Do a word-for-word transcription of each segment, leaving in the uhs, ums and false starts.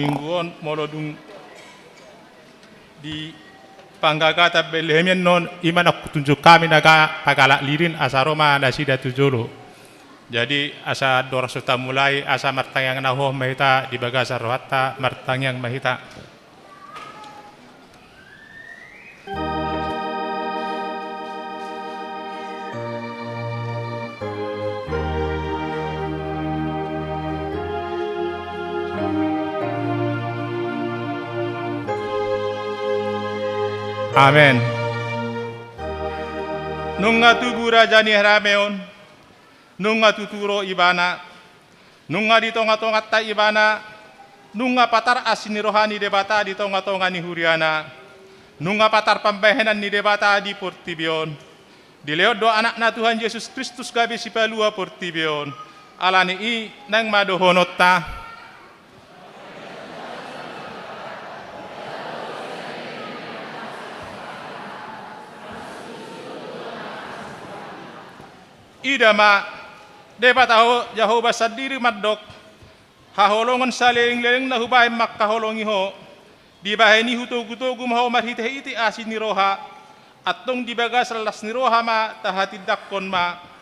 Minggu on molo dung di panggagatan Betlehem on, i ma na hutunjuk hami na ga pagalak lilin asa ro ma nasida tu jolo. Jadi asa andorang so tamulai, asa martangiang na hohom ma hita di bagasan rohanta, martangiang ma hita. Amen. Nunga tubu Raja ni harameon, nunga tutu ro Ibana, nunga di tongatonganta Ibana, nunga patar asi ni roha ni Debata di tongatonga ni huriana, nunga patar pambahenan ni Debata di portibi on. Dilehon do Anakna Tuhan Jesus Kristus gabe sipalua portibi on. Ala ni i naeng ma dohononta. Ida ma, Debata ho, Jahowa sandiri mandok, haholongon saleleng-lelengna hubahen mangkaholongi ho, dibahen i hutogutogu ma ho marhitehite asi ni roha, antong di bagasan las ni roha ma tahatindangkon ma.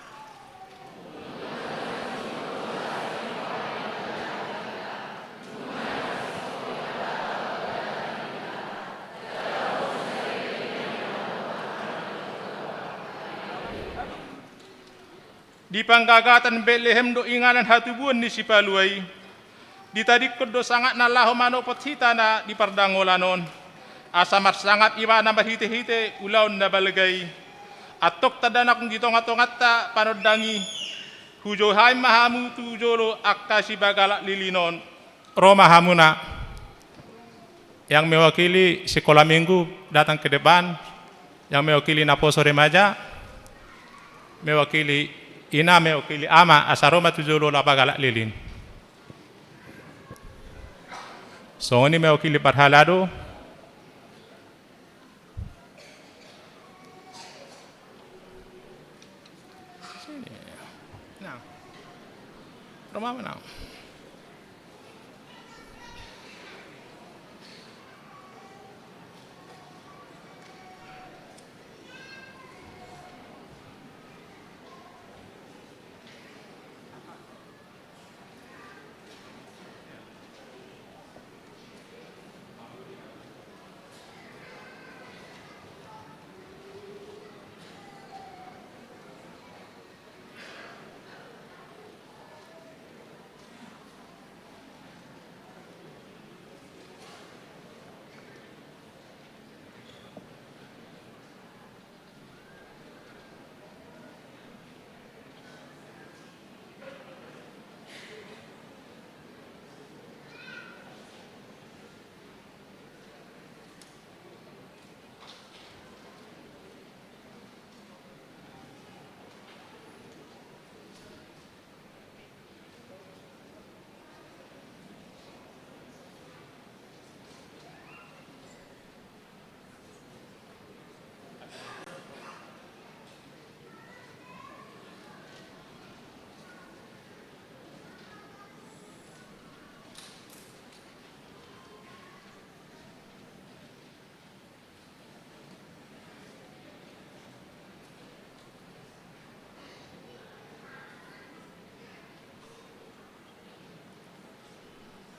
Di panggagatan Betlehem do inganan hatubuan ni sipalua i. Ditadingkon do sangapna laho manopot hita na di pardangolan on, asa marsangap Ibana marhitehite ulaon na balga i. Antong tanda na di tongatonganta panondang i, hujou hami ma hamu tu jolo angka sipagalak lilin on. Ro ma hamuna. Yang mewakili sekolah minggu datang ke depan. Yang mewakili naposo remaja, mewakili ina, mewakili ama, asa ro ma tu jolo laho pagalak lilin. Songon i mewakili parhalado. Sini. Nah. Rumah mana?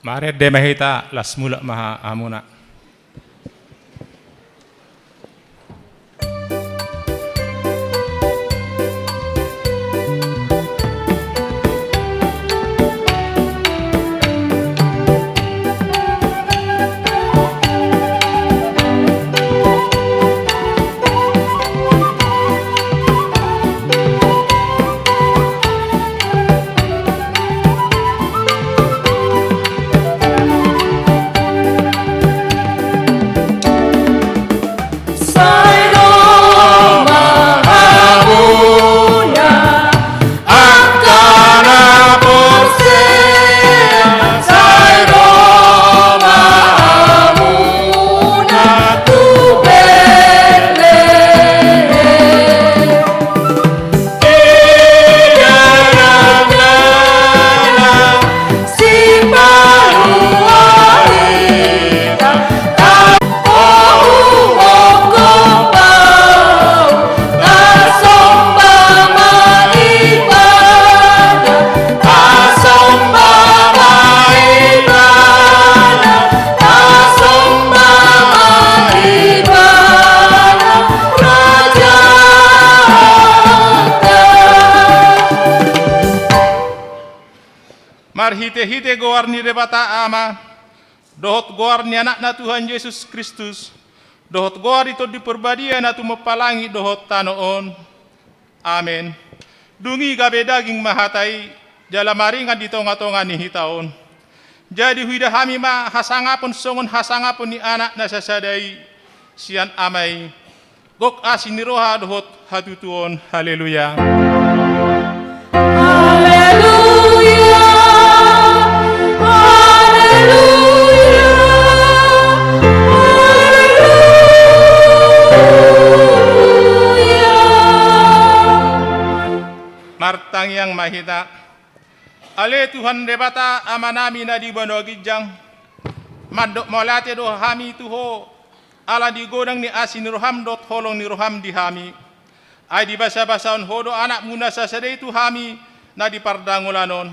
Marende ma hita, las mulak ma hamuna. Marhitehite goar ni Debata Ama, dohot goar ni Anakna Tuhan Jesus Kristus, dohot goar ni Tondi Parbadia na tumompa langit dohot tano on. Amen. Dung i gabe daging ma hata i, jala maringan di tongatonga ni hita on. Jadi huida hami ma hasangapon songon hasangapon ni Anak na sasada i sian Ama i, gok asi ni roha dohot hatutuon. Haleluya. Haleluya. Haleluya. Haleluya. Martangiang ma hita. Ale Tuhan Debata Amanami na di banua ginjang, mandok mauliate do hami tu Ho, ala di godang ni asi ni roham dohot holong ni roham di hami. Ai dibasabasahon Ho do Anakmu na sasada i tu hami na di pardangolan on,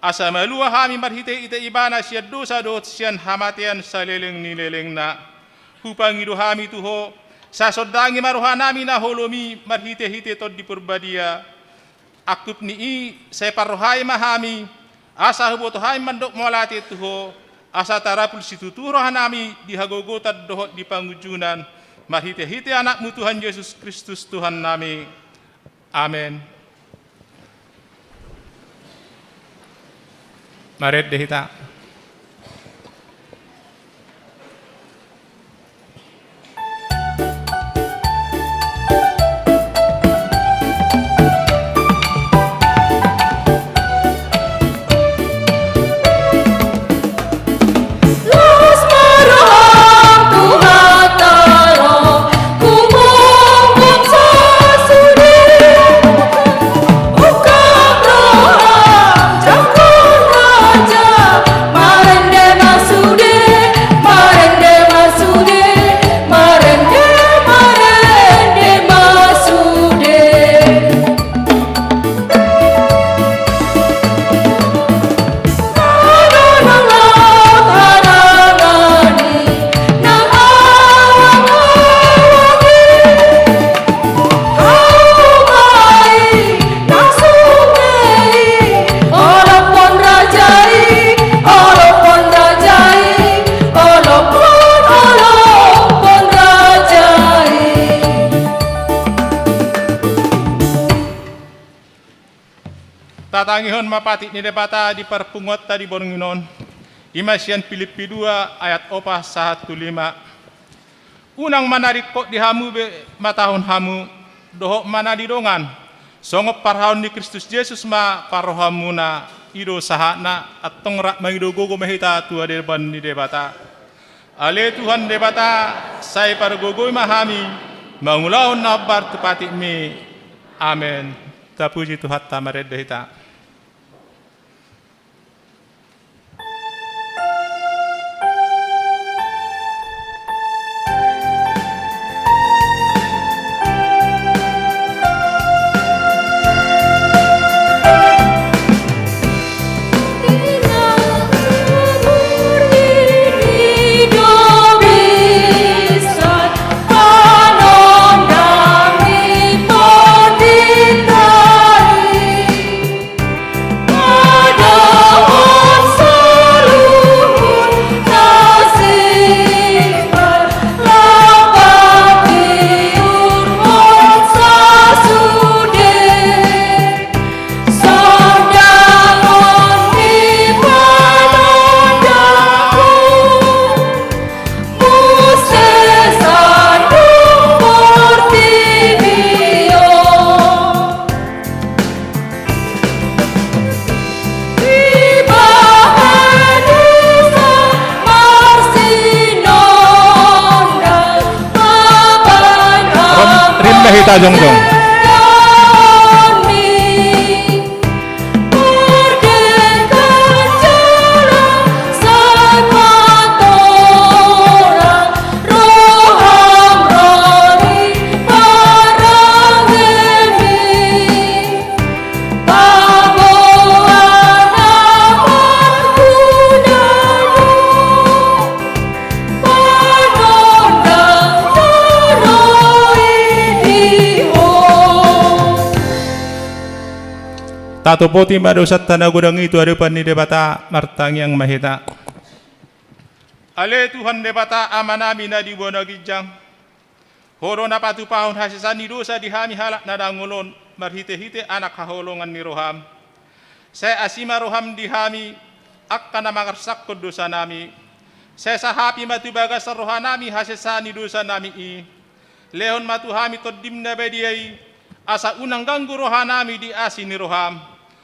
asa malua hami marhitehite Ibana sian dosa dohot sian hamatean saleleng ni lelengna. Hupangido hami tu Ho, sai sondangi ma rohanami na holom i marhitehite Tondi Parbadia. Angkup ni i sai parrohai ma hami, asa huboto hami mandok mauliate tu Ho, asa tarapul situtu rohanami di hagogotan dohot di pangunjunan, marhitehite Anakmu Tuhan Jesus Kristus Tuhannami. Amen. Marende hita. Tatangihon ma patik ni Debata di parpunguanta di borngin on. I ma sian Pilippi dua ayat opat sahat tu lima. Unang ma na ringkot di hamu be matahon hamu, dohot ma na di dongan, songon parhahaon ni Kristus Jesus ma parrohamuna. I do sahatna. Antong rap mangido gogo ma hita tu adopan ni Debata. Ale Tuhan Debata, sai pargogoi ma hami mangulahon na hombar tu patikmi. Amen. Tapuji Tuhanta. Marende hita. Rim, rim ma hita jongjong. Tatopoti ma dosanta na godang i tu adopan ni Debata, martangiang ma hita. Ale Tuhan Debata Amanami na di banua ginjang, Ho do na patupahon hasesaan ni dosa di hami halak na dangol on, marhitehite Anak haholongan ni roham. Sai asi ma roham di hami, angka na mangarsakhon dosanami. Sai sahapi ma tu bagasan rohanami hasesaan ni dosanami i. Lehon ma tu hami Tondim na badia i, asa unang ganggu rohanami di asi ni roham.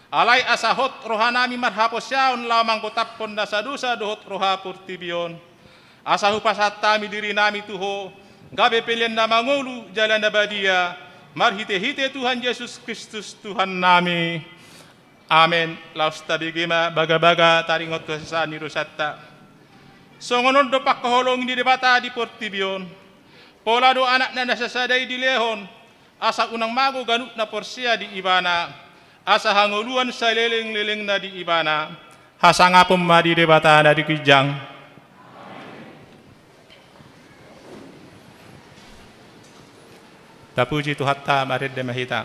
Alai asa hot rohanami marhaporseaon laho manggotaphon nasa dosa dohot roha portibi on. Asa hupasahat hami dirinami tu Ho, gabe pelean na mangolu jala na badia, marhitehite Tuhan Jesus Kristus Tuhannami. Amen. Laos tabege ma bagabaga taringot tu hasesaan ni dosanta. Songon on do pangkaholongi ni Debata di portibi on. Pola do Anakna na sasada i dilehon, asa unang mago ganup na porsea di Ibana, asa hangoluan salelenglelengna di Ibana. Hasangapon ma di Debata na di ginjang. Tapuji Tuhanta, marende ma hita.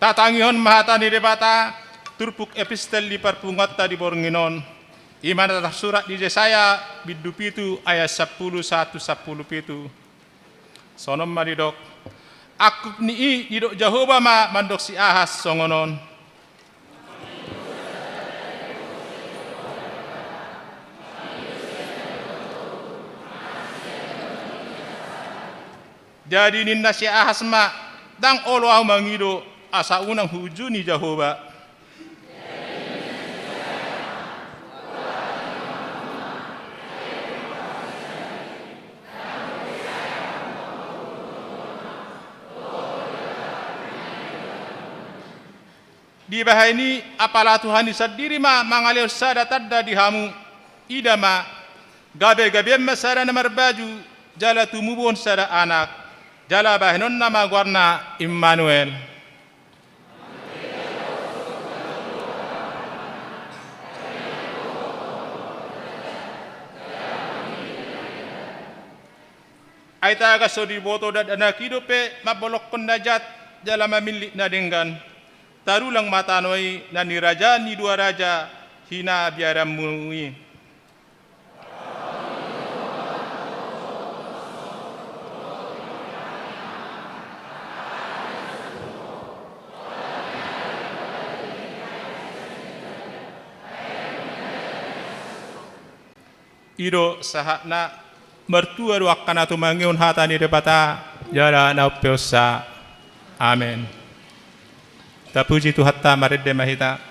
Tatangihon ma hata ni Debata, turpuk epistel di parpunguanta di borngin on. I ma na tarsurat di Jesaya bindu pitu ayat sampulu sahat tu sampulu pitu. Songon on ma didok. Angkup ni i didok Jahowa ma mandok si Ahas songon on. Jadi ninna si Ahas ma, ndang olo ahu mangido, asa unang huujuni Jahowa. Dibahen i, apala Tuhan i sandiri ma mangalehon sada tanda di hamu, ida ma, gabegabean ma sada na marbaju, jala tumubuhon sada anak, jala bahenonna ma goarna Immanuel. Ai tagan so diboto dakdanak i dope mambolongkon na jat jala mamillit na denggan. Tarulang ma tano i na nirajaan ni dua raja hinabiaranmu i. I do sahatna. Martua do angka na tumangihon hata ni Debata jala na umpeopsa. Amen. Tapuji Tuhanta, marende ma hita.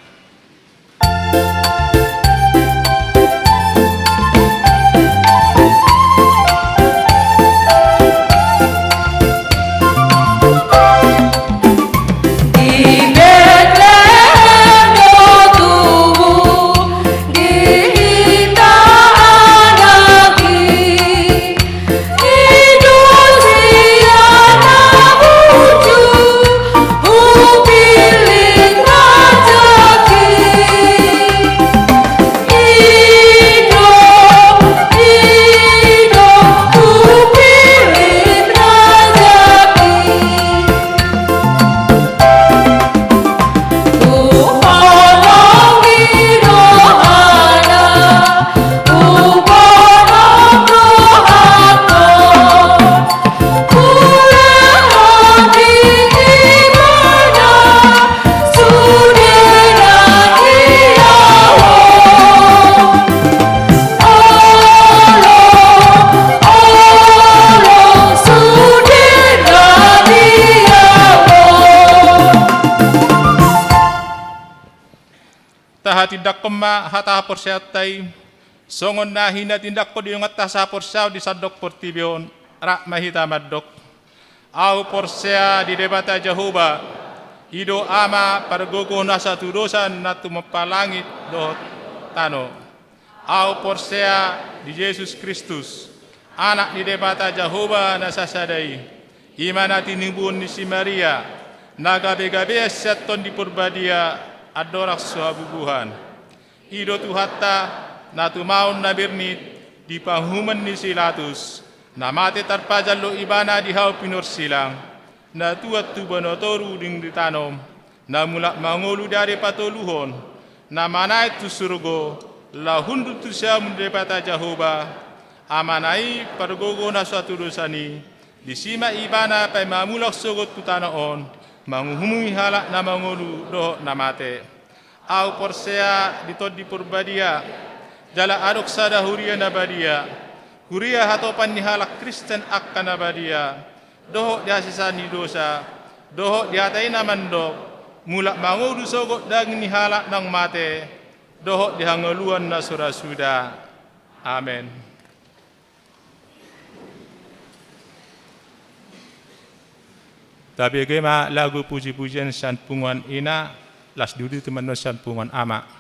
Tahatindanghon ma hata haporseaonta i, songon na hinatindanghon di donganta sahaporseaon di sandok portibi on. Rap ma hita mandok: Ahu porsea di Debata Jahowa, i do Ama pargogo na satudosan na tumompa langit dohot tano. Ahu porsea di Jesus Kristus, Anak ni Debata Jahowa na sasada i, i ma na tinubuhon ni si Maria, na gabegabean sian Tondi Porbadia, andorang so habubuhan. I do Tuhanta, na tumaon na mirnit di panguhuman ni si Pilatus, na mate tarpajal do Ibana di hau pinorsilang, na tuat tu banua toru dung di tano, na mulak mangolu di ari patoluhon, na manaek tu surgo, laho hundul tu siamun ni Debata Jahowa, Amana i pargogo na satudosan i, disi ma Ibana paima mulak sogot tu tano on, manguhumi halak na mangolu dohot na mate. Ahu porsea di Tondi Porbadia, jala adong sada huria na badia, huria hatopan ni halak Kristen angka na badia, dohot di hasesaan ni dosa, dohot di hata i na mandok, mulak mangolu sogot daging ni halak naung mate, dohot di hangoluan na so ra suda. Amen. Tabege ma lagu pujipujian sian punguan ina, laos diuduti ma annon sian punguan ama.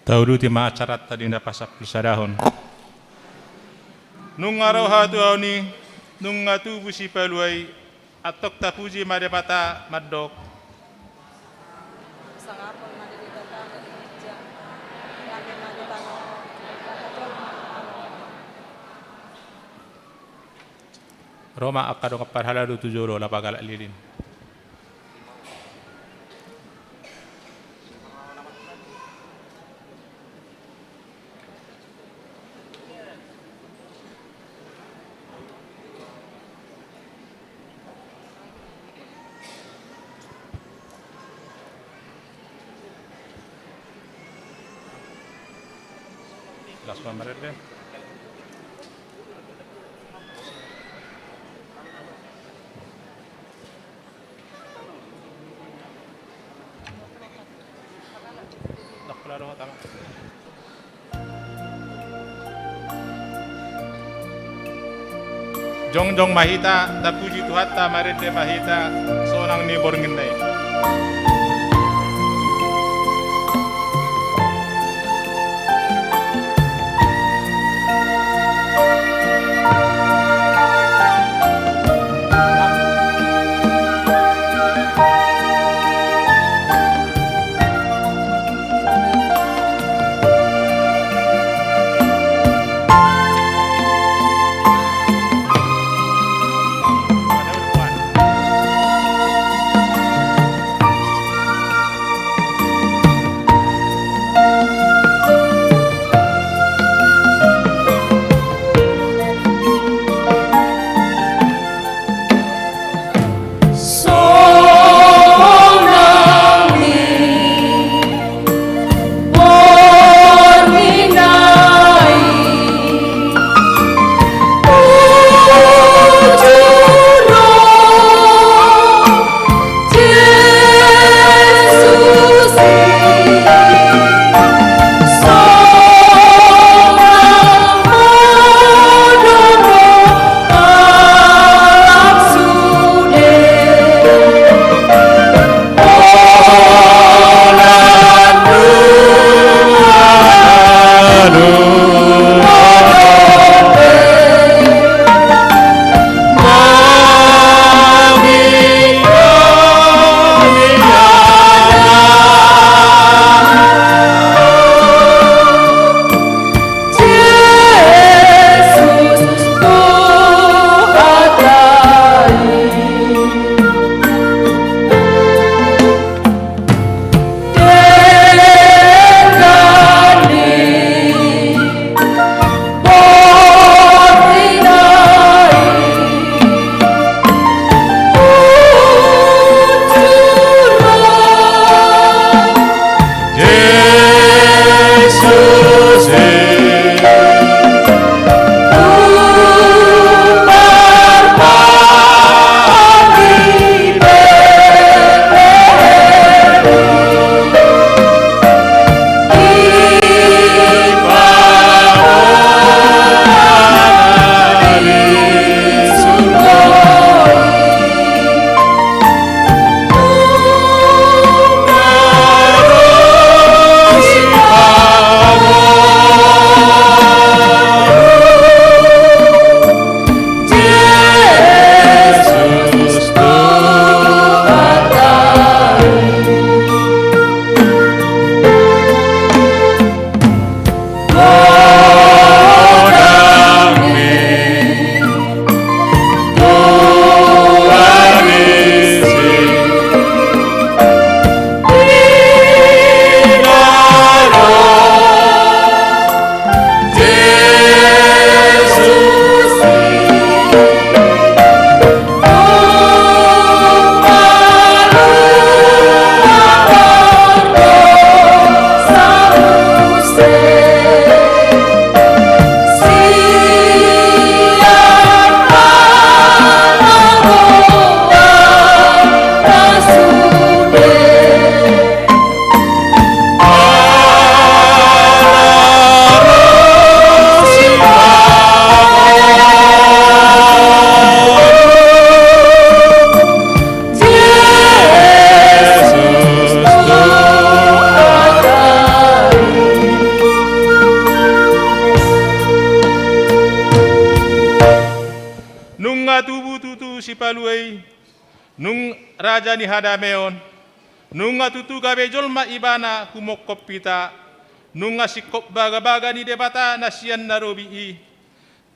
Tauduti ma acaranta di na pasampulsadahon. Nunga ro hatuaon i, nunga tubu sipalua i, antong tapuji ma Debata mandok. Ro ma angka dongan parhalado tu jolo, laho pagalak lilin. Las ma marende. Jongjong ma hita, tapuji Tuhanta, marende ma hita, sonang ni borngin na i. Nunga raja ni hadameon, nunga tutu gabe jolma ibana humongkop hita, nunga singkop bagabaga ni Debata na sian na robi i.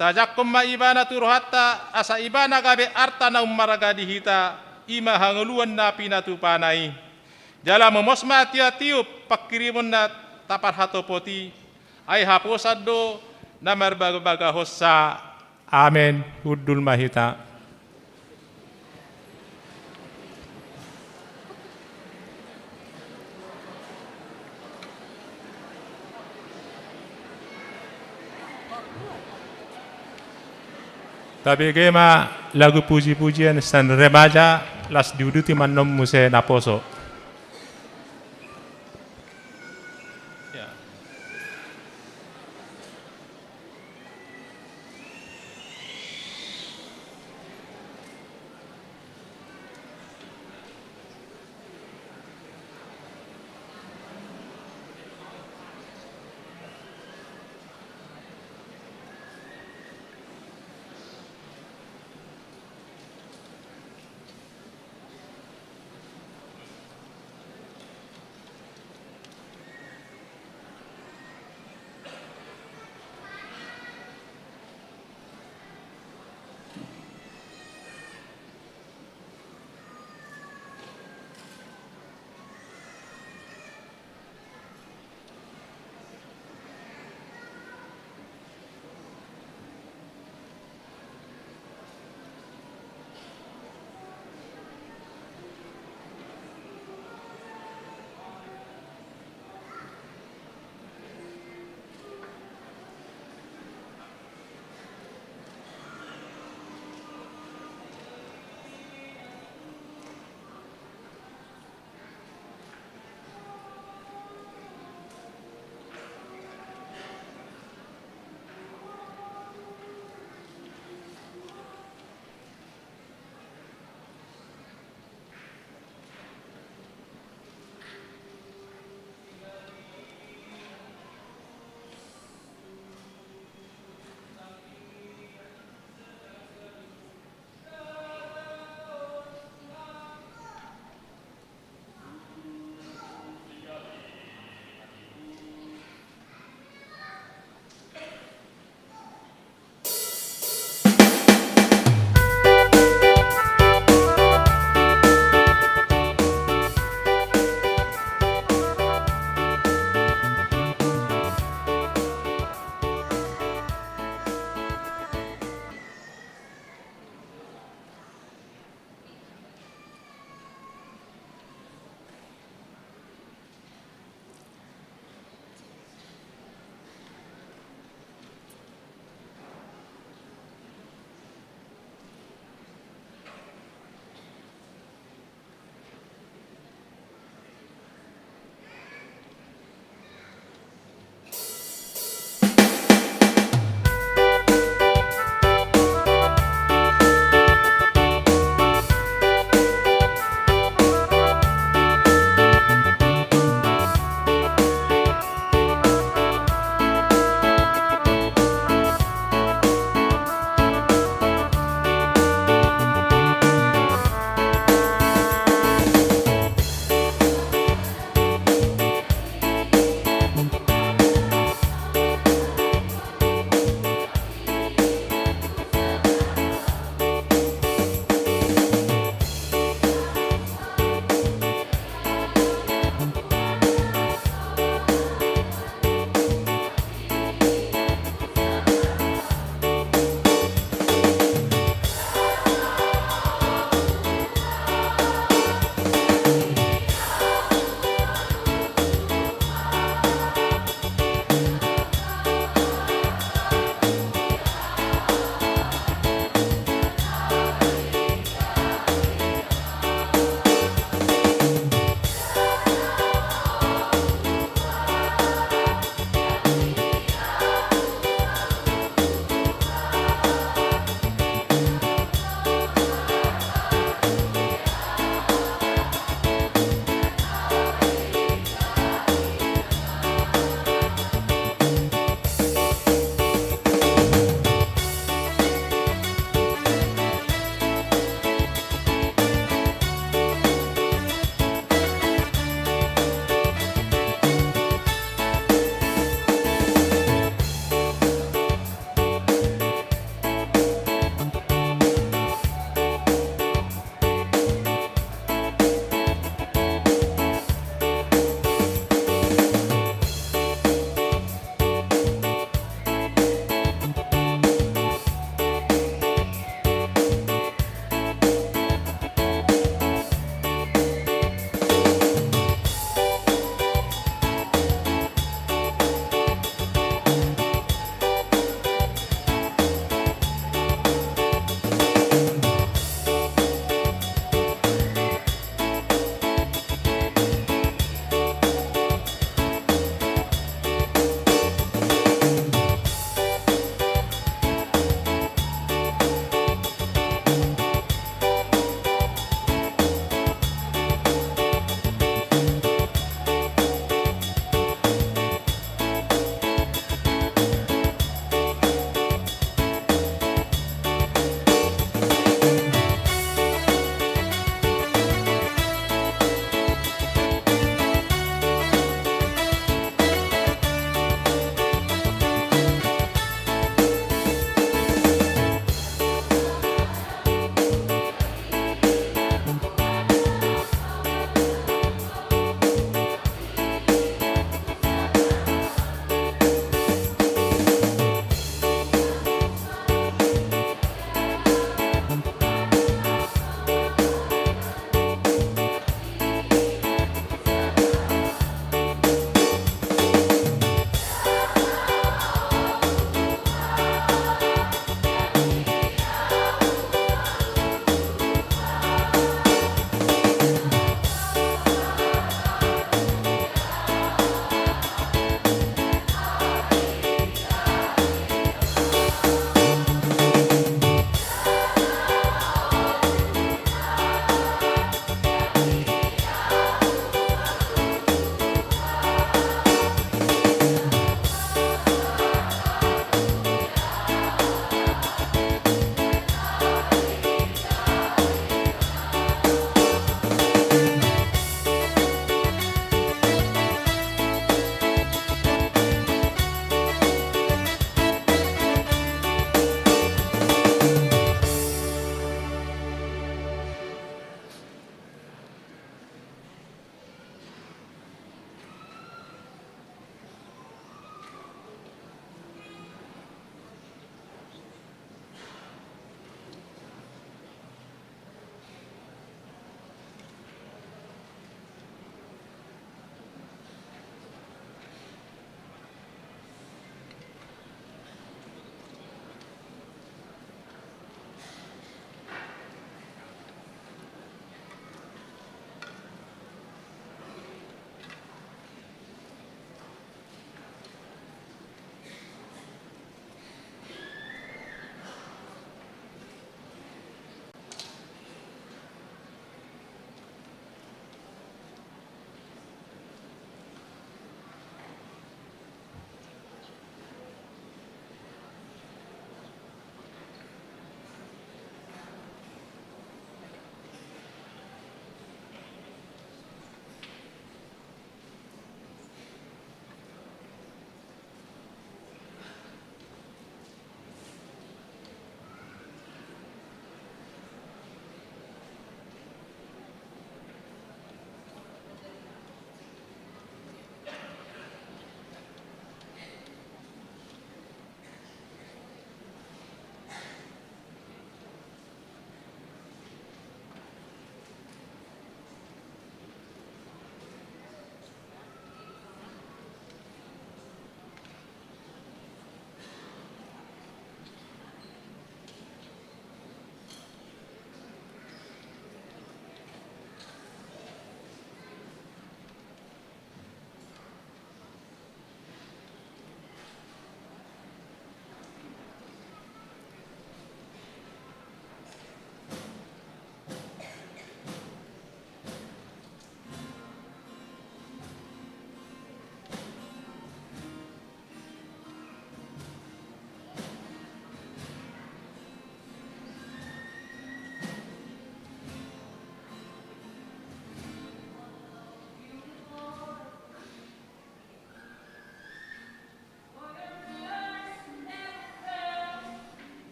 Tajangkon ma ibana tu rohanta, asa ibana gabe arta na ummarga di hita, i ma hangoluan na pinatupana i. Jala momos ma tioptiop pangkirimon na taparhatopot i, ai haposan do na marbagabagahonsa. Amen. Hundul ma hita. Tabege ma lagu pujipujian sian remaja, laos diuduti ma annon muse naposo. Ya.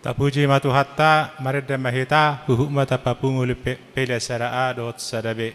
Tapuji ma Tuhanta, marende ma hita, huhut ma tapapungu pe-, pelean sada A dohot sada B.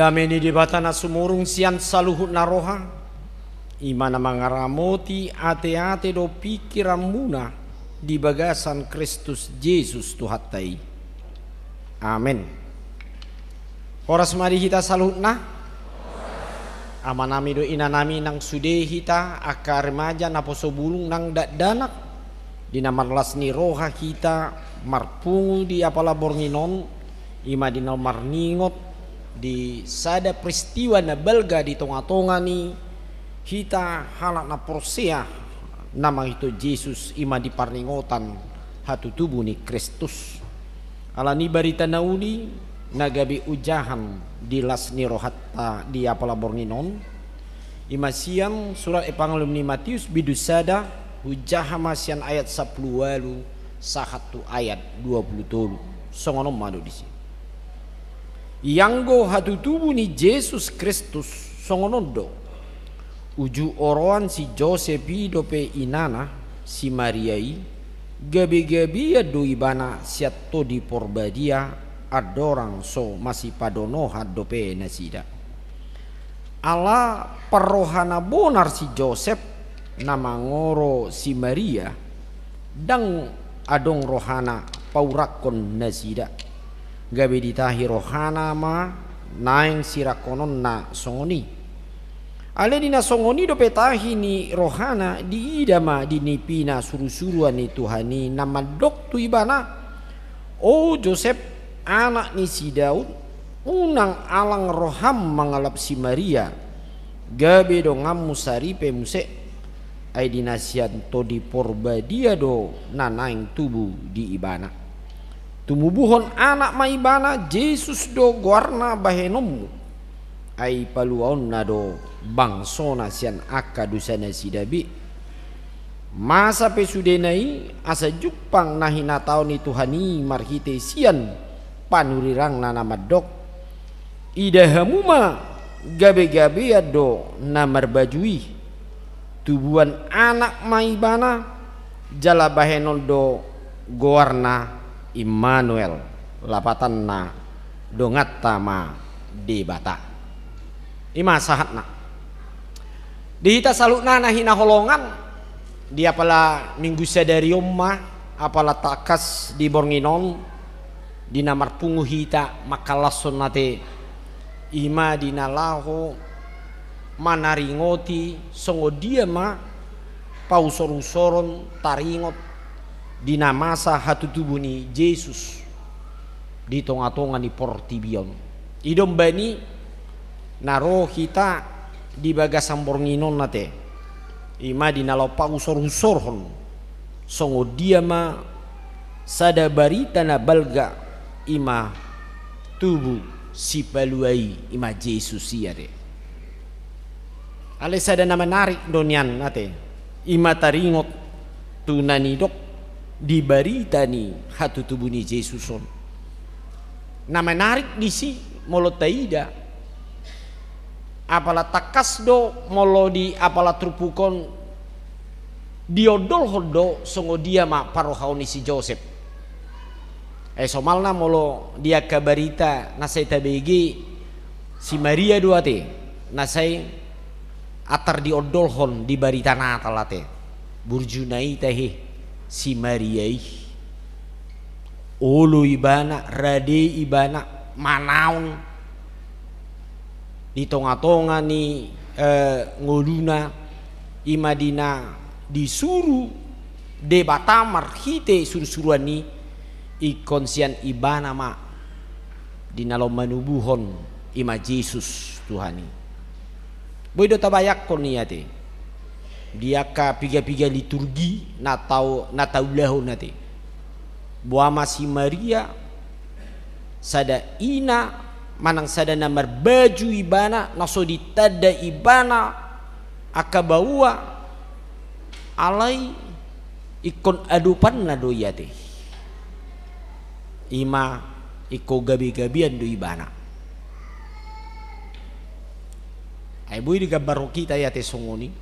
Dame ni Debata na sumurung sian saluhut na roha, i ma na mangaramoti ateate dohot pingkiranmuna di bagasan Kristus Jesus Tuhanta i. Amen. Horas ma di hita saluhutna. Amanami dohot inanami, nang sude hita angka remaja, naposo bulung nang dakdanak, di na marlas ni roha hita marpungu di apala borngin on, i ma di na marningot di sada peristiwa na balga di tongatonga ni hita halak na porsea na mangihut Jesus, i ma di parningotan hatutubu ni Kristus. Alani barita na uli na gabe ojahan di las ni rohanta di apala borngin on, i ma sian surat Epangelium ni Matius bindu sada, hujaha ma sian ayat sampulu ualu sahat tu ayat dua pulu tolu. Songon on ma dohot disi: Ianggo hatutubu ni Jesus Kristus songon on do: Uju oroan si Josep i dope inana, si Maria i, gabegabean do ibana sian Tondi Porbadia, andorang so masipadonohan dope nasida. Ala parroha na bonar si Josep na mangoro si Maria, ndang adong rohana paurakkon nasida. Gabe ditahi rohana ma naeng sirangkononna songon i. Alai di na songon i dope tahi ni rohana, diida ma di nipina surusuruan ni Tuhan i na mandok tu ibana: O Josep, anak ni si Daud, unang alang roham mangalap si Maria, gabe donganmu saripe muse, ai di na sian Tondi Porbadia do na naeng tubu di ibana. Tumubuhon anak ma ibana, Jesus do goarna bahenonmu, ai paluaonna do bangsona sian angka dosanasida be. Masa pe sudena i, asa jumpang na hinatahon ni Tuhan i marhite sian panurirangna na mandok: Ida hamu ma, gabegabean do na marbaju i. Tubuan anak ma ibana, jala bahenon do goarna Immanuel, lapatanna: Donganta ma Debata. I ma sahatna. Di hita saluhutna na hinaholongan, di apala minggu sadari on ma, apala tangkas di borngin on, di na marpungu hita mangkalashon ate, i ma di na laho manaringoti songon dia ma pausorusoron taringot di na masa hatutubu ni Jesus di tongatonga ni portibi on. I do umbahen i na ro hita di bagasan borngin on ate, i ma di na laho pausorusorhon songon dia ma sada barita na balga, i ma tubu sipalua i, i ma Jesus i ate. Alai sada na menarik do nian ate, i ma taringot tu na nidok di barita ni hatutubu ni Jesus on. Na menarik disi molo taida, apala tangkas do molo di apala turpuk on diondolhon do songon dia ma parrohaon ni si Josep. Ai somalna molo di angka barita na sai tabege, si Maria do ate na sai antar diondolhon di barita Natal ate. Burjuna i tahe, si Maria i, olo ibana, rade ibana manaon di tongatonga ni, eh, ngoluna, i ma di na disuru Debata marhite surusuruan i, ingkon sian ibana ma di na laho manubuhon i ma Jesus Tuhan i. Boi do tabayangkon i ate di angka pigapiga liturgi na tau, na taulahon ate. Boha ma si Maria, sada ina manang sada na marbaju ibana, na so ditanda ibana angka baoa, alai ingkon adopanna do i ate. I ma ingkon gabegabean do ibana. Ai boi digambarhon hita i ate songon i.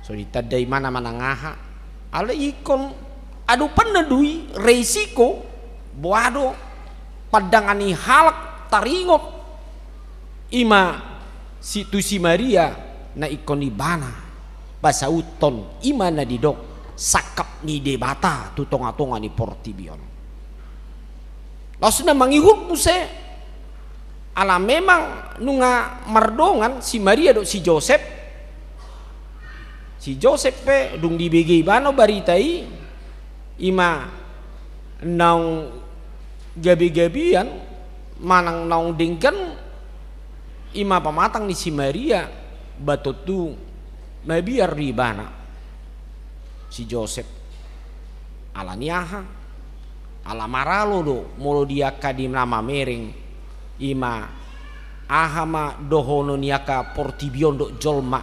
So ditanda ibana manang aha, alai ingkon adopanna do i, resiko, boha do pandangan ni halak taringot I ma si, tu si Maria na ingkon ibana pasauthon i ma na didok sangkap ni Debata tu tonga-tonga ni portibi on. Laos na mangihut muse, ala memang nunga mardongan si Maria dohot si Josep. Si Josep pe dung dibege ibana barita i, i ma naung gabe-gabean manang naung denggan, i ma pamatang ni si Maria, ba tontu mabiar do ibana si Josep. Ala ni aha? Ala maralo do molo di angka di na mamereng, i ma aha ma dohonon ni angka portibi on dohot jolma.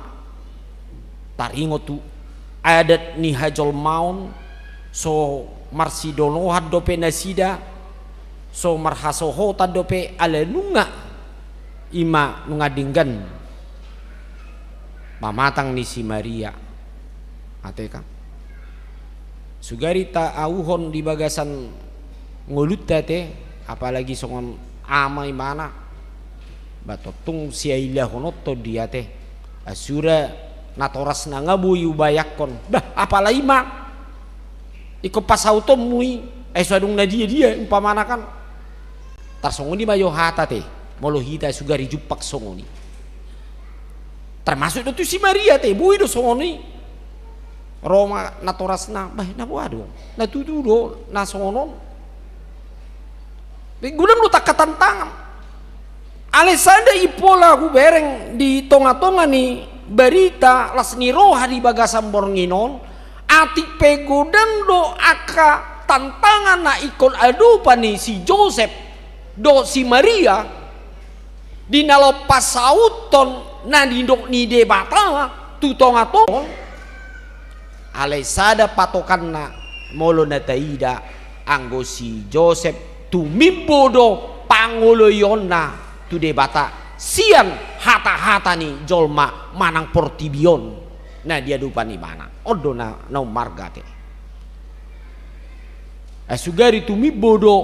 Taringot tu adat ni hajolmaon, so marsidonohan dope nasida, so marhasohotan dope ala nunga i ma nunga denggan pamatang ni si Maria. Ate kan. Sugari taauhon di bagasan ngolunta ate, apalagi songon ama ibana, ba tontu siailahononta do i ate. Asura natorasna nga boi hubayangkon. Bah, apala i ma. Ingkon pasautonmu i. Ai so adong na dia-dia umpamana kan. Tarsongon i ma jo hata ate. Molo hita sugari jumpang songon i. Termasuk do tu si Maria ate, boi do songon i. Ro ma natorasna, bah, na boha do, na tutu do na songon on. Godang do angka tantangan. Alai sada i pola hubereng di tonga-tonga ni barita las ni roha di bagasan borngin on, atik pe godang do angka tantangan na ingkon adopan ni si Josep dohot si Maria, di na laho pasauthon na nidok ni Debata tu tonga-tonga on. Alai sada patokanna molo na taida, anggo si Josep tumimbo do pangoloionna tu Debata sian hata-hata ni jolma manang portibi on na diadopan ibana. On do na, na ummarga ate. Ai sugari tumimbo do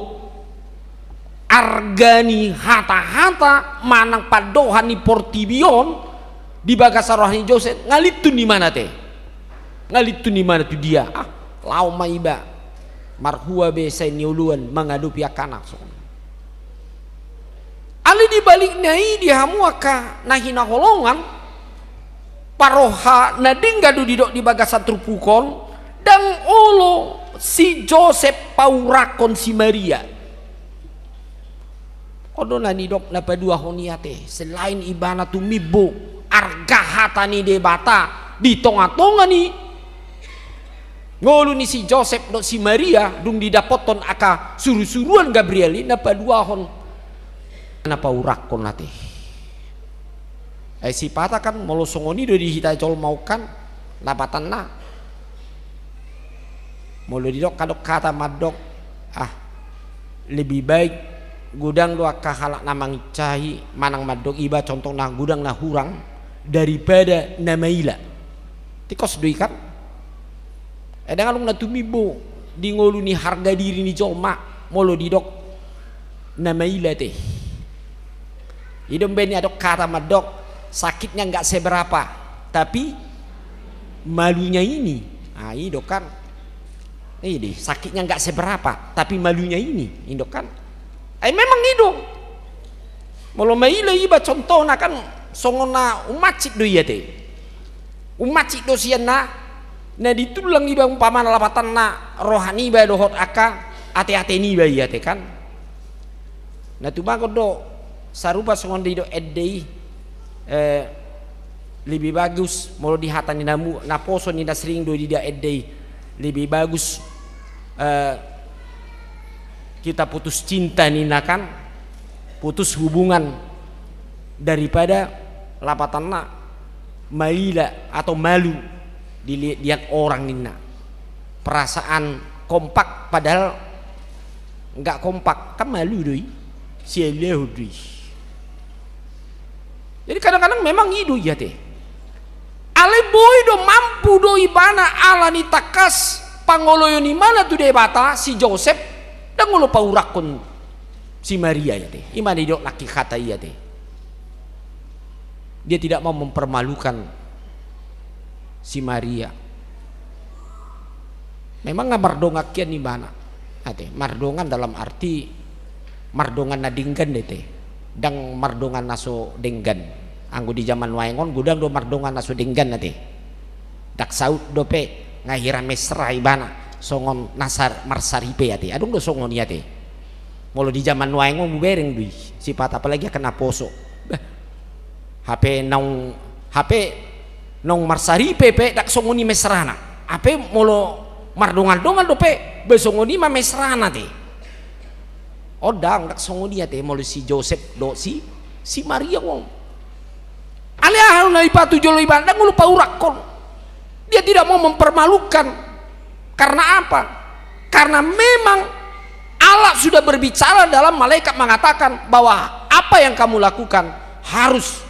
arga ni hata-hata manang pandohan ni portibi on di bagasan roha ni Josep, nga lintun ibana ate. Nga lintun ibana tu dia. Ah, laho ma iba marhua be sai nioloan mangadopi angka anak songon. Alai di balikna i di hamu angka na hinaholongan, parroha na denggan do didok di bagasan turpuk on, ndang olo si Josep paurakkon si Maria. On do na nidok na paduahon i ate, selain ibana tumimbo arga hata ni Debata di tonga-tonga ni ngolu ni si Josep dohot si Maria, dung didapothon angka suru-suruan Gabriel i, na paduahon na paurakkon ate. Ai sipata kan molo songon i do di hita jolma on kan, lapatanna. Molo didok adong hata mandok, ah, lebih baik godang do angka halak na mangincahi manang mandok iba contohna godang na hurang daripada na maila. Tingkos do i kan. Ai ndang adong na tumimbo di ngolu ni harga diri ni jolma molo didok na maila ate. I do umbahen i adong hata mandok, sakitnya nggak seberapa, tapi malunya ini. Ah, i do kan. I do, sakitnya nggak seberapa, tapi malunya ini. I do kan. Ai memang i do. Molo maila iba contohna kan songon na ummansik do i ate. Ummansik do sian na, na ditullang iba umpamana lapatanna roha niba dohot angka ate-ate niba i ate kan. Na tumagon do sarupa songon didok ende i, eh, lebih bagus molo di hata ni namu-, naposo ninna sering do didok ende i, lebih bagus, eh, kita putus cinta ninna kan, putus hubungan daripada lapatanna maila atau malu dilihat orang ninna. Perasaan kompak padahal nggak kompak, kan malu do i, siailahon do i. Jadi kadang-kadang memang i do i ate. Alai boi do, mampu do ibana ala ni tangkas pangoloion ibana tu Debata si Josep, ndang olo paurakkon si Maria i ate. I ma na didok nangkin hata i ate. Dia tidak mau mempermalukan si Maria. Memang nga mardongan hian ibana. Ate, mardongan dalam arti mardongan na denggan do ate. Ndang mardongan na so denggan. Anggo di jaman nuaeng on godang do mardongan na so denggan ate. Ndang saut dope, nga hira mesra ibana songon na sar-, marsaripe ate. Adong do songon i ate. Molo di jaman nuaeng on hubereng do i sipata, apalagi angka naposo. Bah. Hape naung, hape naung marsaripe pe ndang songon i mesrana. Hape molo mardongan-dongan dope, be songon i ma mesrana ate. Ondang, ndang songon i ate molo si Josep dohot si, si Maria on. Alai aha na dipatujolo ibana, ndang olo paurakkon. Dia tidak mau mempermalukan. Karena apa? Karena memang Allah sudah berbicara dalam malaikat mengatakan bahwa apa yang kamu lakukan harus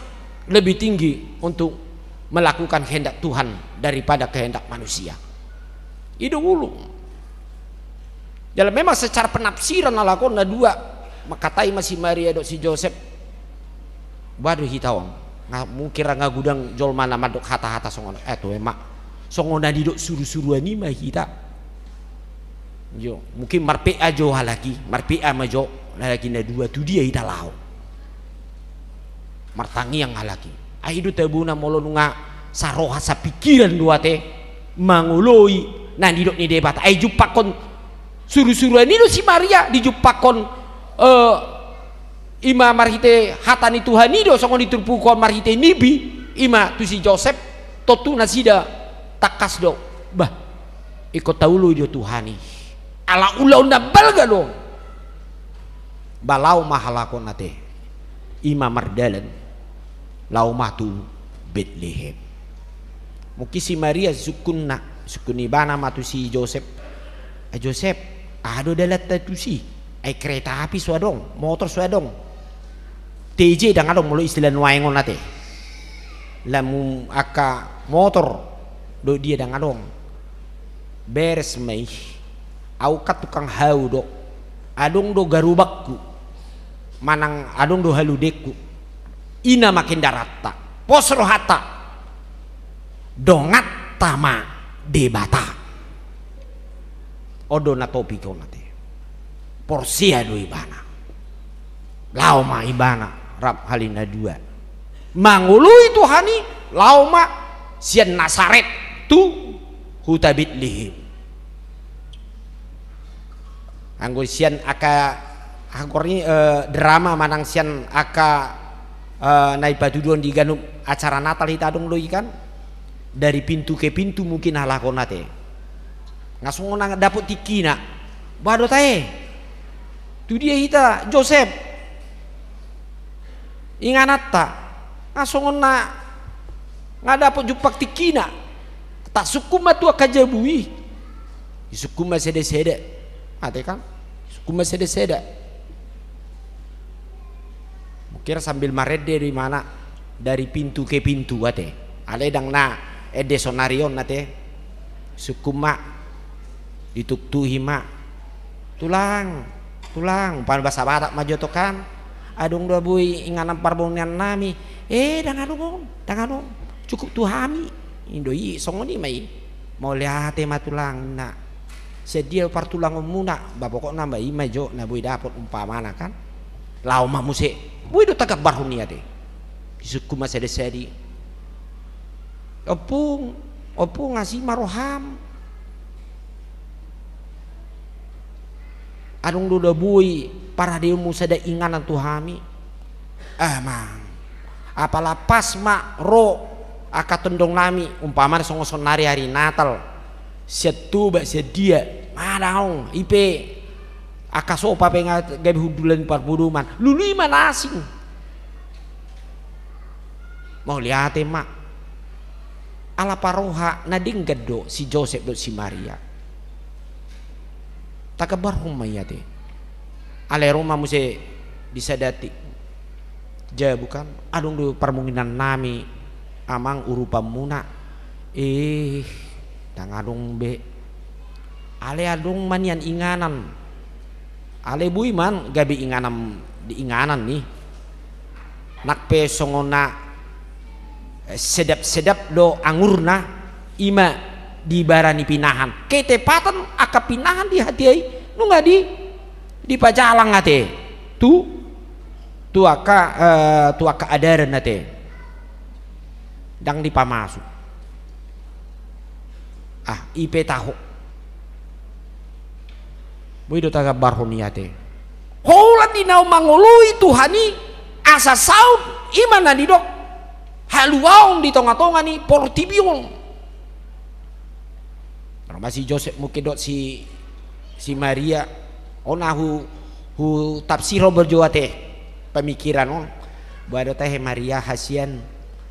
lebih tinggi untuk melakukan kehendak Tuhan daripada kehendak manusia. I do ulu. Jala memang secara penafsiran halak on na dua, mangkatai ma si Maria dohot si Josep. Bah, do hita on. Nga mungkin ra nga godang jolma na mandok hata-hata songon, eh, toe ma. Songon na nidok suru-suruan i ma hita. Jo, mungkin marpea jo halak i, marpea ma jo halak i na dua, tu dia hita laho. Martangiang halak i. Ai i do tabona molo nunga saroha sapingkiran do ate mangoloi na nidok ni Debata. Ai jumpakkon suru-suruan i do si Maria, dijumpakkon, eh, i ma marhite hata ni Tuhan i do, songon i turpuk on marhite mimpi, i ma tu si Josep, tontu nasida tangkas do. Bah, ingkon taoloi do Tuhan i. Ala ulaon na balga do. Bah, laho ma halak on ate. I ma mardalan. Laho ma tu Betlehem. Mungkin si Maria sungkunna, sungkun ibana ma tu si Josep. Ah, Josep, aha do dalanta tusi? Ai kereta api so adong, motor so adong. T J ndang adong molo istilah nuaeng on ate. Lamu angka motor dohot dia ndang adong. Beres ma i. Au kan tukang hau do. Adong do garobakku. Manang adong do haludengku. I nama kendaranta. Pos rohanta. Donganta ma Debata. On do na topik on ate. Porsea do ibana. Laho ma ibana rap hali na dua. Mangoloi Tuhan i, laho ma sian Nasaret tu huta Betlehem. Anggo sian angka, anggo ni, eh, drama manang sian angka, eh, na ipatuduhon di ganup acara Natal hita adong do i kan. Dari pintu ke pintu mungkin halak on ate. Nga songon na dapot tingkina. Bah, do tahe. Tu dia hita, Josep? Ingananta. Nga songon na nga dapot jumpang tingkina. Tasungkun ma tu angka jabu i. Disungkun ma sada-sada. Ate kan? Disungkun ma sada-sada. Mungkin sambil marende do ibana dari pintu ke pintu ate. Alai ndang na ende sonari on ate. Sungkun ma, dituktuhi ma. Tulang, tulang, umpama bahasa Batak ma jo ate kan. Adong do boi inganan parbongunan nami. Eh, ndang adong on, ndang adong. Cukup tu hami. I do i, songon i ma i. Mauliate ma tulang, na. Sian dia partulangonmuna, bah, pokokna bah i ma jo na boi dapot umpamana kan. Laho ma muse, boi do tagambarhon i ate. Disungkun ma sada-sada. Ompung, ompung, asi ma roham. Adong do da boi paradeonmu sada inganan tu hami. Ah, mang. Apala pas ma ro angka tondong nami, umpamana songon sonari ari Natal, sian Toba, sian dia, ma adong, i pe angka sopa pe nga gabe hundulan parpodoman, lului ma na asing. Mauliate ma. Ala paroha na denggan do si Josep dohot si Maria. Tagambarhon ma i ate. Alai ro ma muse di sada ti-, jabu kan, adong do parbongunan nami amang urupanmuna. Eh, ndang adong be. Alai adong ma nian inganan. Alai boi ma gabe inganan, di inganan i. Nang pe songon na sedap-sedap do angurna, i ma di bara ni pinahan. Ketepatan angka pinahan di hatiha i nunga di, dipajalang ate tu, tu angka, eh, tu angka adaran ate. Ndang dipamasuk. Ah, i pe taho. Boi do tagambarhon i ate. Holan di na mangoloi Tuhan i, asa saut i ma na nidok haluaon di tonga-tonga ni portibi on. Ro ma si Josep mungkin dohot si, si Maria, on ahu, hutafsirhon jo ate pamikiran on. Boha do tahe Maria hasian,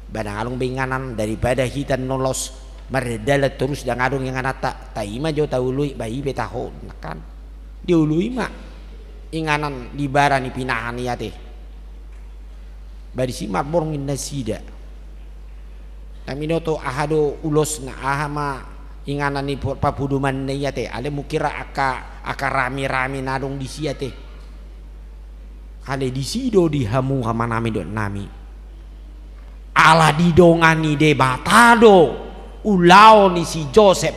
ba ndang adong be inganan, daripada hita na laos mardalan torus ndang adong ingananta, taima jo taoloi, ba i pe taho, kan. Dioloi ma inganan di bara ni pinahan i ate. Ba disi marborngin nasida. Ndang binoto aha do ulosna, aha ma inganan ni po-, papodomanna i ate. Alai mungkin ra angka, angka rame-rame na adong disi ate. Alai disi do di hamu amanami dohot inanami. Ala didongani Debata do ulaon ni si Josep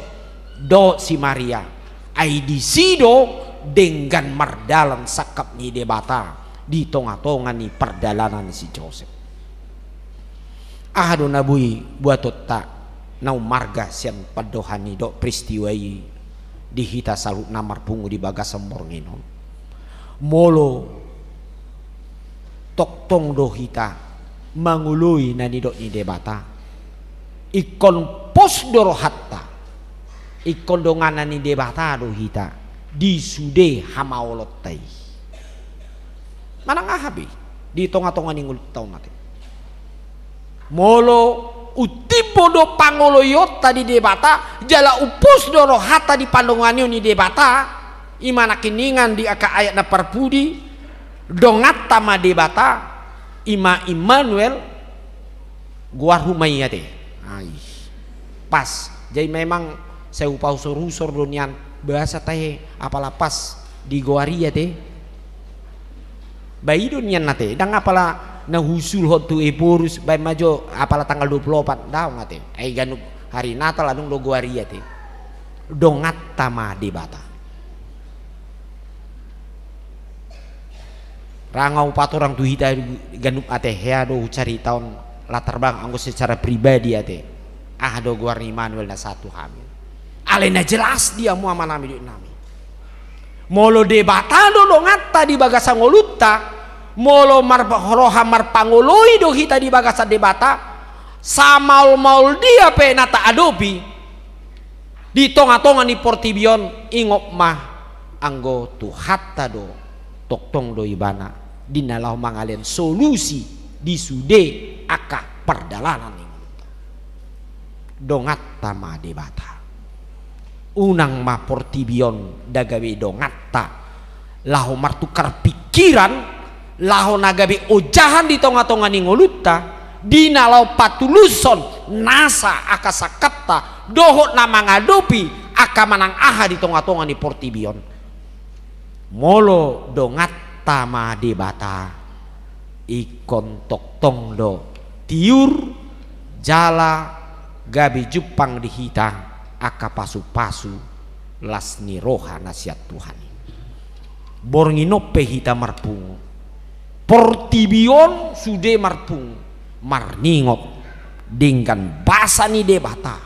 dohot si Maria. Ai disi do denggan mardalan sangkap ni Debata di tonga-tonga ni pardalanan ni si Josep. Aha do na boi buatonta na ummarga sian pandohan i dohot peristiwa i di hita saluhutna marpungu di bagasan borngin on? Molo tongtong do hita mangoloi na nidok ni Debata, ingkon pos do rohanta, ingkon donganan ni Debata do hita di sude hamaolonta i. Manang aha be di tonga-tonga ni ngolunta on ate. Molo umtimbo do pangoloionta di Debata, jala umpos do rohanta di pandonganion ni Debata, i ma nangkiningan di angka ayat na parpudi, donganta ma Debata, i ma Immanuel, goarhu ma i ate. Ai. Pas. Jadi memang sai hupausur-usur do nian, boasa tahe apala pas digoari ate. Ba i do nian ate, ndang apala na huusulhon tu Ephorus, baen ma jo apala tanggal dua pulu opat, daong ate. Ai ganup hari Natal adong do goari ate. Donganta ma Debata. Ra nga hupatorang tu hita ganup ate, hea do hucaritahon latar belakang anggo secara pribadi ate. Aha do goar ni Immanuel na sahat tu hami. Alai na jelas di hamu amanami dohot inanami. Molo Debata do donganta di bagasan ngolunta, molo mar-, roha marpangoloi do hita di bagasan Debata, samaol-maol dia pe na taadopi di tonga-tonga ni portibi on, ingot ma anggo Tuhanta do, tongtong do Ibana di na laho mangalean solusi di sude angka pardalanan ni ngolunta. Donganta ma Debata. Unang ma portibi on nda gabe donganta laho martukar pikiran, laho na gabe ojahan di tonga-tonga ni ngolunta, di na laho patulushon nasa angka sangkapta dohot na mangadopi angka manang aha di tonga-tonga ni portibi on. Molo donganta ma Debata, ingkon tongtong do tiur jala gabe jumpang di hita angka pasu-pasu las ni roha na sian Tuhan i. Borngin on pe hita marpungu, portibi on sude marpungu, marningot denggan basa ni Debata,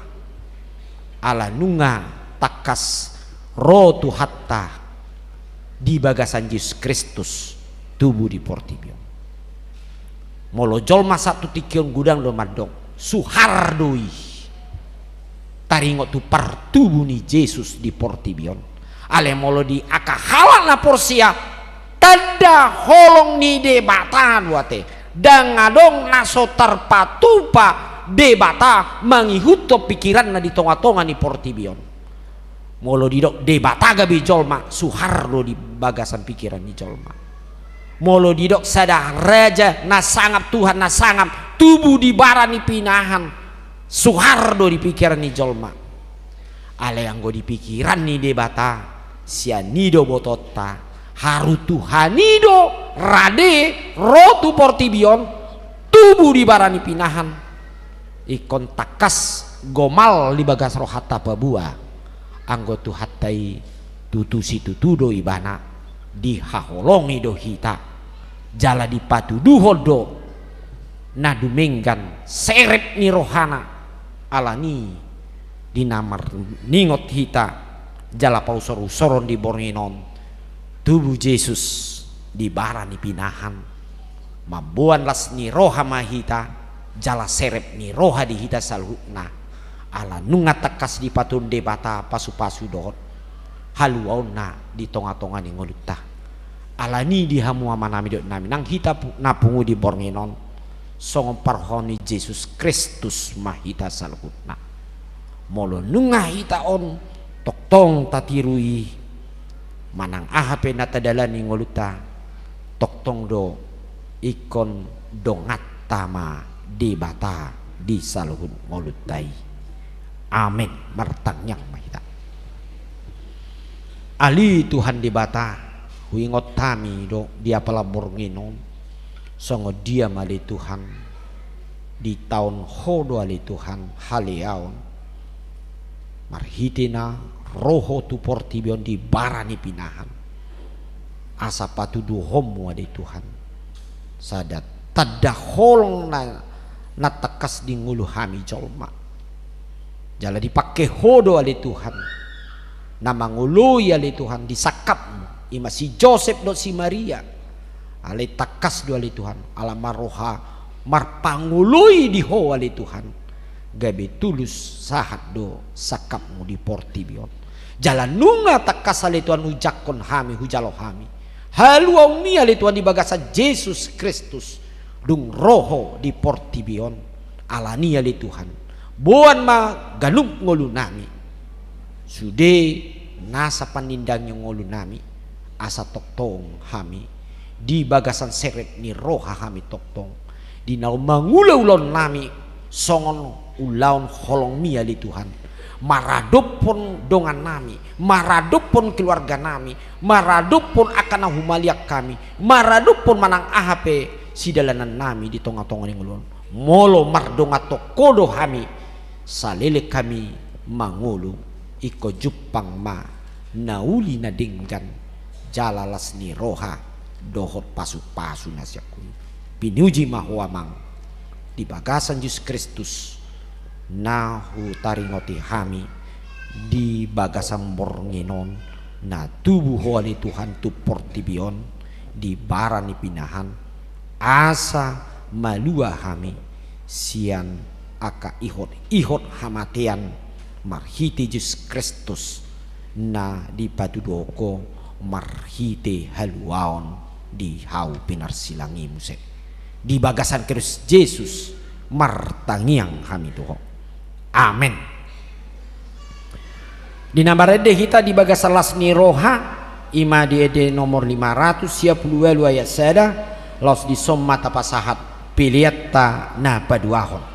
ala nunga tangkas ro Tuhanta di bagasan Jesus Kristus tubu di portibi on. Molo jolma sahat tu tingki on godang do mandok, suhar do i taringot tu partubu ni Jesus di portibi on. Alai molo di angka halak na porsea, tanda holong ni Debata do ate. Ndang adong na so tarpatupa Debata mangihuthon pikiranna di tonga-tonga ni portibi on. Molo didok Debata gabe jolma, suhar do di bagasan pikiran ni jolma. Molo didok sada raja na sangap, Tuhan na sangap, tubu di bara ni pinahan, suhar do di pikiran ni jolma. Alai anggo di pikiran ni Debata, sian i do botoonta, haru Tuhan i do rade ro tu portibi on, tubu di bara ni pinahan, Ingkon tangkas gomal di bagas rohanta paboa, anggo Tuhanta i tutu situtu do ibana, dihaholongi do hita, jala dipatuduhon do na dumenggan serep ni rohana. Alani i di na marningot hita jala pausorusoron di borngin on, tubu Jesus di bara ni pinahan, mamboan las ni roha ma hita, jala serep ni roha di hita saluhutna, ala nunga tangkas dipatuduhon Debata pasupasu dohot haluaonna di tongatonga ni ngolunta. Alani i di hamu amanami dohot inanami nang hita pu-, na pungu di borngin on, songon parhohom ni Jesus Kristus ma hita saluhutna. Molo nunga hita on tongtong tatiru i, manang aha pe na tadalani ngolunta, tongtong do ingkon donganta ma Debata di saluhut ngolunta i. Amen. Martangiang ma hita. Ale Tuhan Debata, huingot hami do di apala borngin on, songon dia ma ale Tuhan, ditaon Ho do ale Tuhan haleaon, marhite na ro Ho tu portibi on di bara ni pinahan, asa patuduhonmu ale Tuhan sada tanda holong na, na tangkas di ngolu hami jolma. Jala dipangke Ho do ale Tuhan na mangoloi ale Tuhan di sangkapmu, i ma si Josep dohot si Maria. Alai tangkas do ale Tuhan, ala marroha marpangoloi di Ho ale Tuhan, gabe tulus sahat do sangkapmu di portibi on. Jala nunga tangkas ale Tuhan hujangkon hami, hujalo hami haluaonmi ale Tuhan di bagasan Jesus Kristus, dung ro Ho di portibi on. Alani i ale Tuhan, boan ma ganup ngolunami, sude nasa panindangi ngolunami, asa tongtong hami di bagasan serep ni roha hami tongtong, di na mangula ulaonnami songon ulaon holongmi ale Tuhan, maradophon dongannami, maradophon keluarganami, maradophon angka na humaliang hami, maradophon manang aha pe sidalanannami di tongatonga ni ngolu on. Molo mardonganhon Ho do hami, saleleng hami mangolu, ingkon jumpang ma na uli na denggan, jala las ni roha dohot pasupasu na sian Ho i. Pinuji ma Ho Amang, di bagasan Jesus Kristus na hutaringoti hami di bagasan borngin on, na tubu Ho ale Tuhan tu portibi on di bara ni pinahan, asa malua hami sian angka ihot-ihot hamatean, marhite Jesus Kristus na dipatuduhon Ho marhite haluaon di hau pinarsilang i muse. Di bagasan Kristus Jesus martangiang hami tu Ho. Amen. Di na marende hita di bagasan las ni roha, i ma di ende nomor lima ratus sia pulu ualu ayat sada, laos dison ma tapasahat peleanta na paduahon.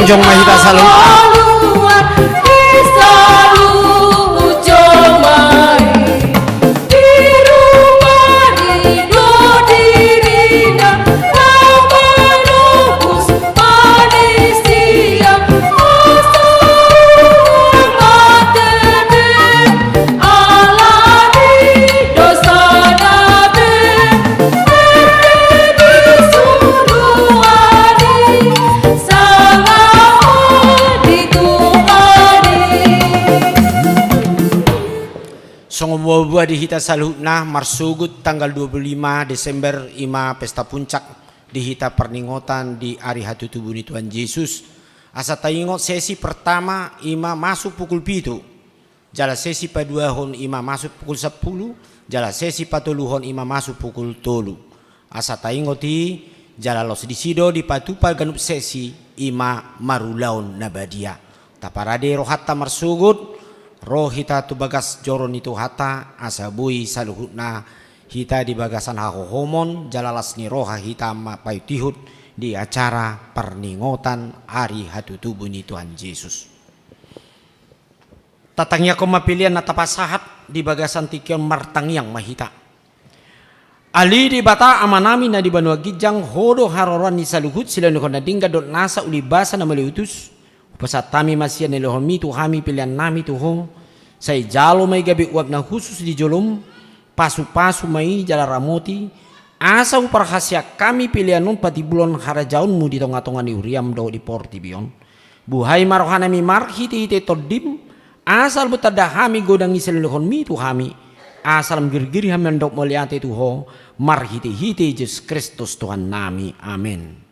Jongjong ma hita saluhut. Songon buabua di hita saluhutna, marsogot tanggal dua puluh lima Desember i ma pesta puncak di hita parningotan di ari hatutubu ni Tuhan Jesus. Asa taingot, sesi pertama i ma masuk pukul pitu, jala sesi paduahon i ma masuk pukul sampulu, jala sesi patoluhon i ma masuk pukul tolu. Asa taingot i, jala laos disi do dipatupa ganup sesi i ma marulaon na badia. Taparade rohanta marsogot, ro hita tu bagas joro ni Tuhanta, asa boi saluhutna hita di bagasan hahohomon, jala las ni roha hita ma paihutihut di acara parningotan ari hatutubu ni Tuhan Jesus. Tatangiangkon ma pelean na tapasahat di bagasan tingki on, martangiang ma hita. Ale Debata Amanami na di banua ginjang, Ho do haroroan ni saluhut silehonlehon na denggan dohot nasa uli basa na mauliutus. Hupasahat hami ma sian na nilehonmi tu hami peleannami tu Ho. Sai jalo ma i gabe uap na hushus di jolom, pasupasu ma i jala ramoti, asa huparhaseang hami pelean on patimbulhon harajaonmu di tongatonga ni huriam dohot di portibi on. Buhai ma rohanami marhitehite Tondim, asa lambok tanda hami godang i silehonlehonmi tu hami, asa lam girgir hami mandok mauliate tu Ho, marhitehite Jesus Kristus Tuhannami. Amen.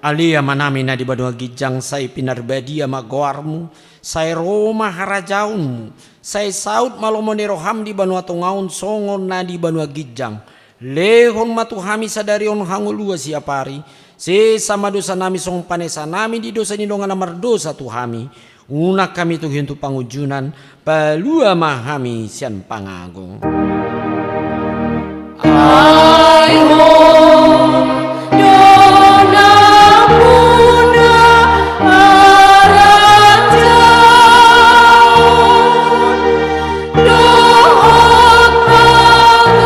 Ale Amanami na di banua ginjang, sai pinarbadia ma goarmu, sai ro ma harajaonmu, sai saut ma lomo ni roham di banua tonga on songon na di banua ginjang. Lehon ma tu hami sadari on hangoluan siapari, sesa ma dosanami songon panesanami di dosa ni dongan na mardosa tu hami. Unang hami togihon tu pangunjunan, palua ma hami sian pangago. Ai Ho do nampuna harajaon dohot pangago.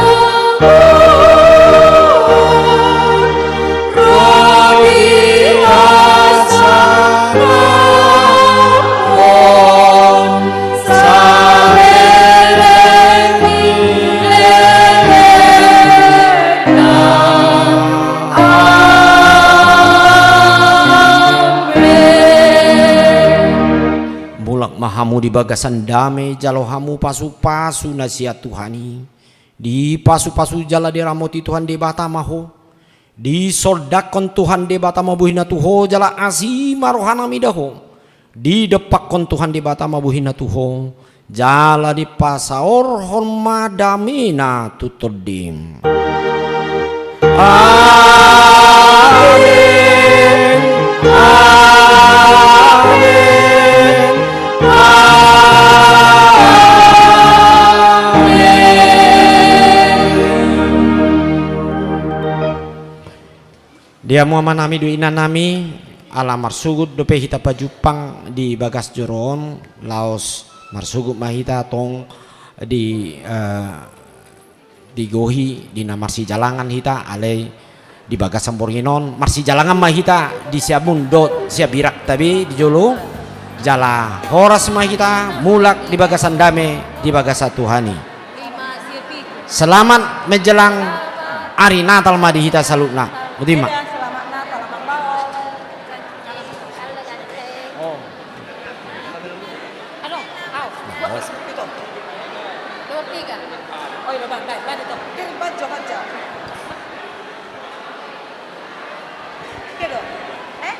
Mulak ma hamu di bagasan dame, jalo hamu pasupasu na sian Tuhan i. Dipasupasu jala diramoti Tuhan Debata ma ho. Disondangkon Tuhan Debata ma bohina tu ho jala asi ma rohana mida ho. Didompakkon Tuhan Debata ma bohina tu ho jala dipasaorhon ma damena tu tondim. Amen. Amen. Amen. Di hamu amanami dohot inanami, ala marsogot dope hita pajumpang di bagas joro on, laos marsogot ma hita tong di, eh, digohi di na marsijalangan hita, alai di bagasan borngin on marsijalangan ma hita di siamun dohot siabirangta be di jolo, jala horas ma hita mulak di bagasan dame di bagasan Tuhan i. Selamat menjelang ari Natal ma di hita saluhutna. Botima. Oi, lo, bang, bang, bang, itu. Kiri, bang, jo, bang, jo. Kiri, eh?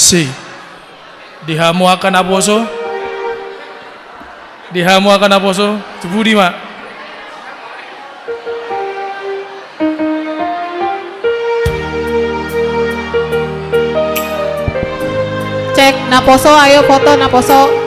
Si. Di hamu angka naposo. Di hamu angka naposo. Tu pudi ma. Cek, naposo, ayo foto, naposo.